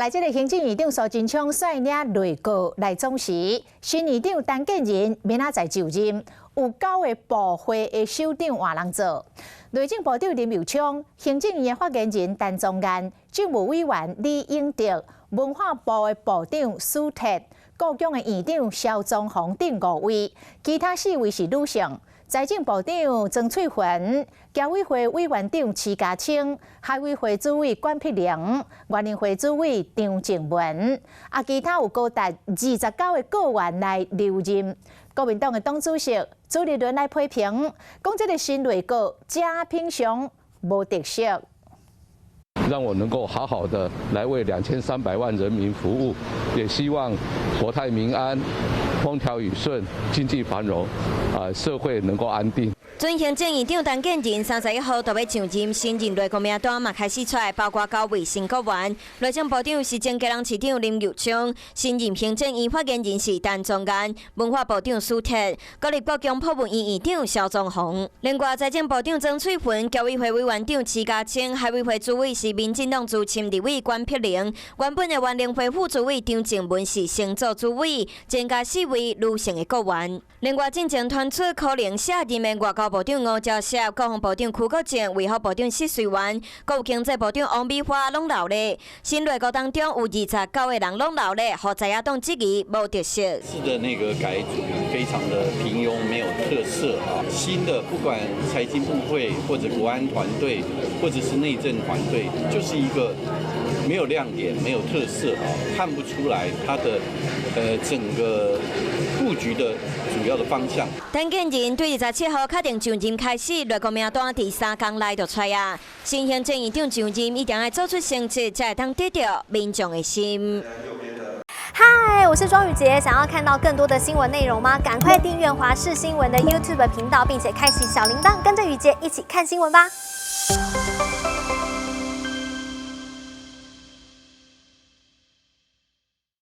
來這個行政院長蘇貞昌率領內閣來總辭，新院長陳建仁明仔載就任，有九個部會的首長換人做。內政部長林右昌、行政院的發言人陳宗彥、政務委員李永得、文化部的部長蘇鐵、故宮的院長蕭宗煌等五位，其他四位是女性。財政部長曾翠雲、僑委會委員長徐家清、海委會主委管碧玲、原民會主委張靜文，啊，其他有高達29個閣員來留任。國民黨的黨主席朱立倫來批評，講這個新內閣誠平常，無特色。讓我能夠好好的來為2300萬人民服務，也希望國泰民安、風調雨順、經濟繁榮，啊，社會能夠安定。準行政院長陳建仁31號就欲上任，新任內閣名單嘛開始出來，包括九位新閣員。內政部長是前基隆市長林右昌，新任行政院發言人是陳宗彥，文化部長蘇鐵，國立故宮博物院院長蕭宗煌。另外，財政部長曾翠雲、僑委會委員長徐家清、海委會主委是民進黨資深立委管碧玲，原本的原民會副主委張靜文是升做主委，增加四位女性的閣員。另外，進前傳出可能卸任的外交部長吳釗燮、國防部長邱國正、衛福部長釋隨元、閣有經濟部長王美花攏留咧。新內閣當中有29個人攏留咧，予在野黨質疑無特色。是的，那個改組非常的平庸，沒有特色啊。新的不管財經部會或者國安團隊，或者是內政團隊，就是一個沒有亮點、沒有特色啊，看不出來它的整個布局的主要的方向。陳建仁對27號確定上任開始，內閣名單佇3工內就出來啊。新行政院長上任一定愛做出成績，才會當得著民眾的心。嗨，我是莊宇傑，想要看到更多的新聞內容嗎？趕快訂閱華視新聞的 YouTube 頻道，並且開啟小鈴鐺，跟着宇傑一起看新聞吧。